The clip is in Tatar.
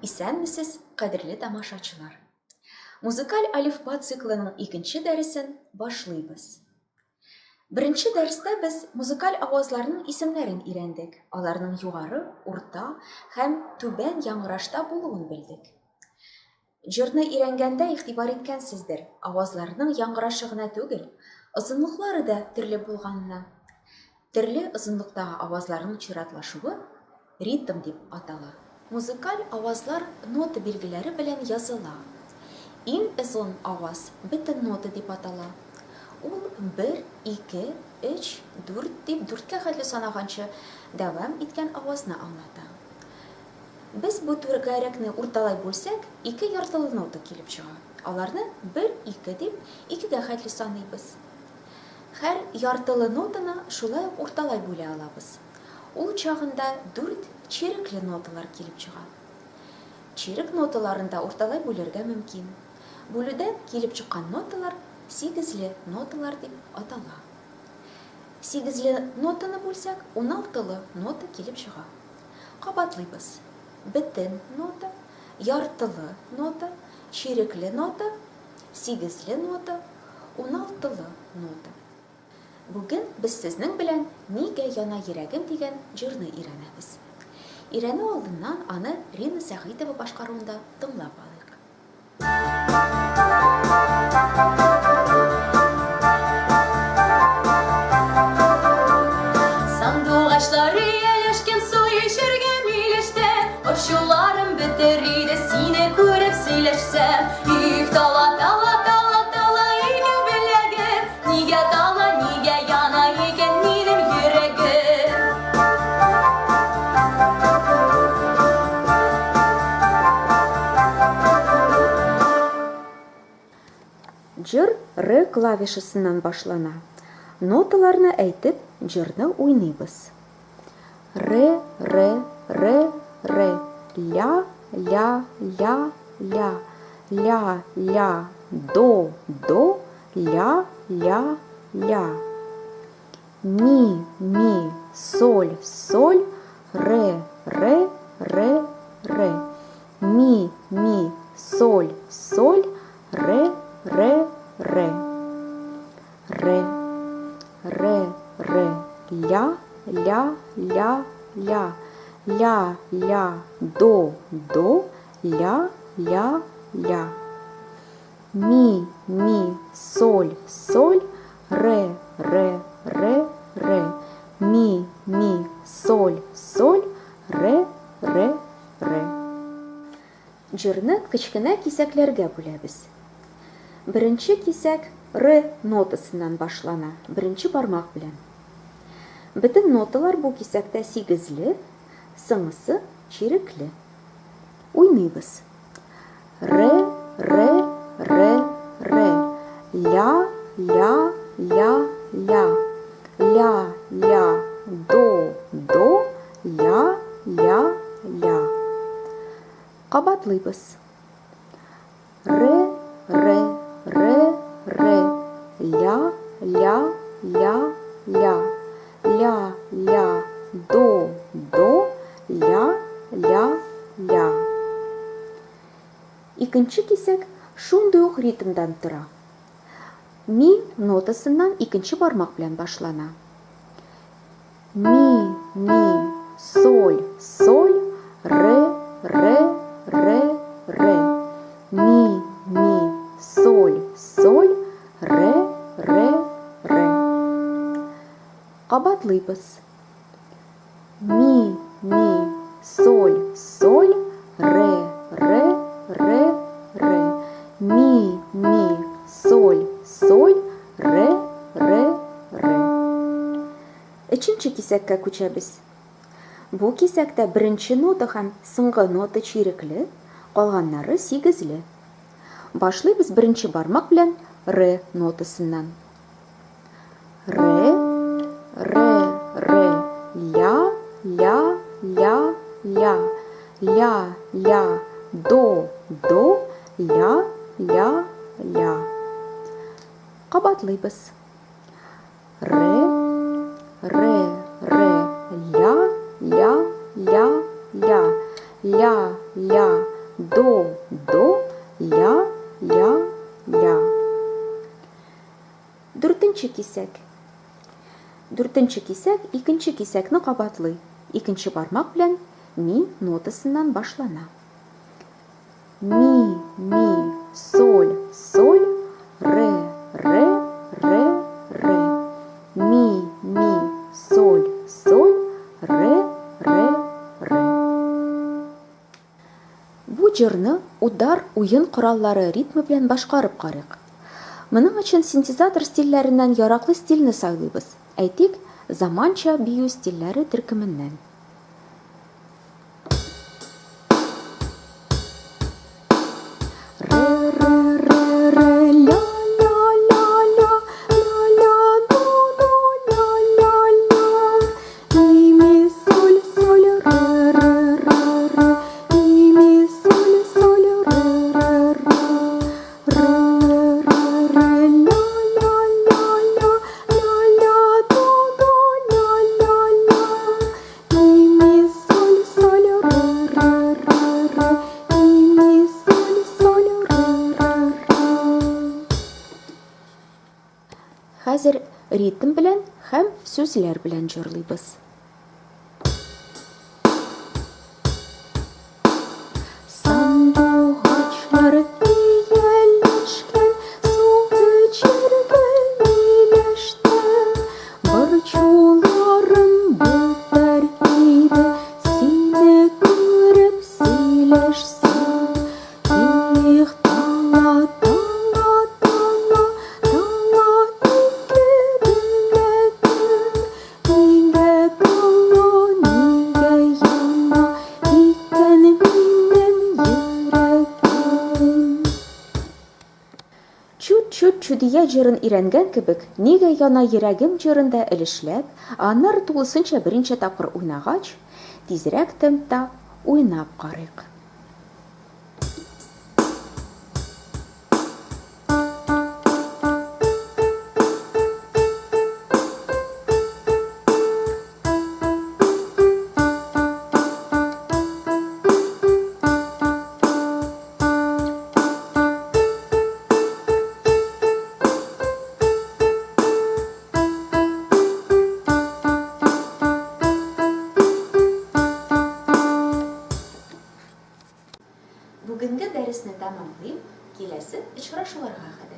Исәнмесез, кадерле тамашачылар! Музыкаль алифба циклының икенче дәресен башлыйбыз. Беренче дәрестә без музыкаль авазларның исемнәрен өйрәндек, аларның югары, урта һәм түбән яңгырашта булуын белдек. Җырны өйрәнгәндә игътибар иткәнсездер, авазларның яңгырашы гына түгел, озынлыклары да төрле булганына. Төрле озынлыктагы авазларның чиратлашуы ритм дип атала. Музыкаль авазлар нота билгеләре белән языла. Иң озын аваз бөтен нота дип атала. Ул бер, ике, өч, дүрт дип дүрткә хәтле санаганчы дәвам иткән авазны аңлата. Без бу түгәрәкне урталай бүлсәк, ике яртылы нота килеп чыга. Аларны бер, ике дип икегә хәтле саныйбыз. Һәр яртылы нотаны шулай ук урталай бүлә алабыз. Ул чагында дүрт чирекле ноталар килеп чыга. Чирек ноталарын да урталай бүләргә мөмкин. Бүлүдән килеп чыккан ноталар сигезле ноталар дип атала. Сигезле нотаны бүлсәк, уналтылы нота килеп чыга. Кабатлыйбыз. Бөтен нота, яртылы нота, чирекле нота, сигезле нота, уналтылы нота. Бүген без сезнең белән Нигә яна йөрәгем дигән җырны өйрәнәбез. Өйрәнү алдыннан аны Рина Сәгыйтова башкаруында тыңлап алыйк. Сандугачлар ияләшкән су эчәргә милештә, Борчуларым бетер иде сине күреп сөйләшсәм. Их, тала, тала, тала, тала ике беләгем, Нигә тала, нигә яна икән минем йөрәгем? Җыр ре клавишасыннан башлана. Ноталарны әйтеп, җырны уйныйбыз. Ре, ре, ре, ре, ля, ля, ля, ля, ля, ля, до, до, ля, ля, ля. Ми, ми, соль, соль, ре, ре, ре, ре. Ми, ми, соль, соль, ре, ре, ре. Ре, ре, ре, ля, ля, ля, ля, ля, ля, до, до, ля, ля, ля. Ми, ми, соль, соль, ре, ре, ре, ре. Ми, ми, соль, соль, ре, ре, ре. Җырны кечкенә кисәкләргә бүләбез. Беренче кисәк ре нотасыннан башлана, беренче бармак белән. Бөтен ноталар бу кисәктә сигезле, соңгысы чирекле. Уйныйбыз. Ре, ре, ре, ре. Ля, ля, ля, ля. Ля, ля, до, до, ля, ля, ля. Кабатлыйбыз. Ре, ре, ре, ре. Ля, ля, ля, ля. Ля, ля, до, до, ля, ля, ля. Икенче кисәк шундый ук ритмдан тора. Ми нотасыннан икенче бармак белән башлана. Ми, ми, соль, соль, ре, ре, ре, ре. Ми, ми, соль, соль, ре, ре, ре. Кабатлыйбыз. Ми, ми, соль, соль, ре, ре, ре, ре. Ми, ми, соль, соль, ре, ре, ре. Өченче кисәккә күчәбез. Бу кисәктә беренче нота һәм соңгы нота чирекле, калганнары сигезле. Башлыйбыз беренче бармак белән ре нотасыннан. Ре, ре, ре, ля, ля, ля, ля, ля, ля, до, до, ля, ля, ля. Кабатлыйбыз. Ре, ре, ре, ля, ля, ля, ля, ля, ля, до, до, ля, ля, ля. Дүртенче кисәк. Дүртенче кисәк икенче кисәкне кабатлый. Икенче бармак белән ми нотасыннан башлана. Ми, ми, соль, соль, ре, ре, ре, ре. Ми, ми, соль, соль, ре, ре, ре. Бу җырны удар уен кораллары ритмы белән башкарып карыйк. Моның өчен синтезатор стильләреннән яраклы стильне сайлыйбыз, әйтик, заманча бию стильләре төркеменнән. Ре, ре, ре, ре, ля, ля, ля, ля, ля, ля, до, до, ля, ля, ля. Ми, ми, соль, соль, ре, ре, ре, ре. Ми, ми, соль, соль, ре, ре, ре. Ре, ре, ре, ля, ля, ля, ля, ля, ля, до, до, ля, ля, ля. Ми, ми, соль, соль, ре, ре, ре, ре. Ми, ми, соль, соль, ре, ре, ре. Хәзер ритм белән һәм сүзләр белән җырлыйбыз. Сандугачлар ияләшкән, су эчәргә миләштән. Борчуларым бетәр иде, сине күреп сөйләшсәм. Их, тала, тала, тала, тала ике беләгем. Нигә тала, нигә яна икән минем йөрәгем? Чут-чут чүдия җырын өйрәнгән кебек, Нигә яна йөрәгем җырын да өлешләп, ә аннары тулысынча берничә тапкыр уйнагач, тизрәк темпта уйнап карыйк. Бүгенге дәресне тәмамлыйм, киләсе очрашуларга хәтле.